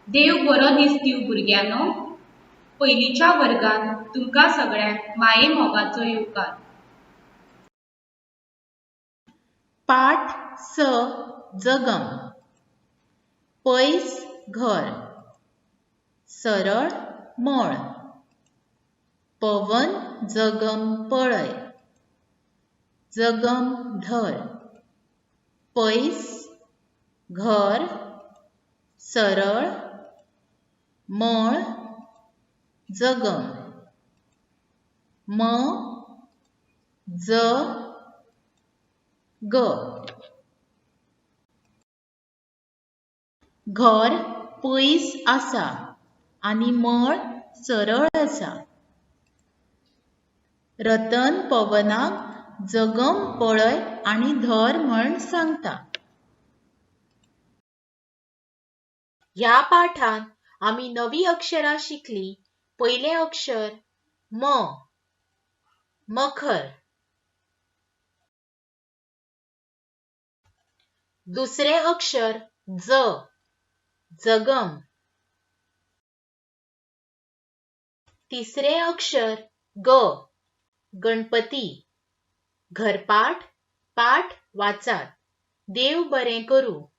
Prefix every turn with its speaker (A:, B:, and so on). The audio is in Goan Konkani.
A: देव बरो दीस दिवं भुरग्यांनो. पयलीच्या वर्गांत तुमकां सगळ्यांक मायेमोगाचो येवकार.
B: पाठ स जगम. पयस घर, सरळ मळ, पवन जगम पळय, जगम धर, पयस घर, सरळ मळ, जगम. म ज ग. घर पयस आसा आनी मळ सरळ आसा. रतन पवनाक जगम पळय आनी धर म्हण सांगता. ह्या पाठांत आमी नवी अक्षरां शिकलीं. पयलें अक्षर म, मखर. दुसरें अक्षर ज, जगम. तिसरें अक्षर ग, गणपती. घरपाठ, पाठ वाचात. देव बरें करूं.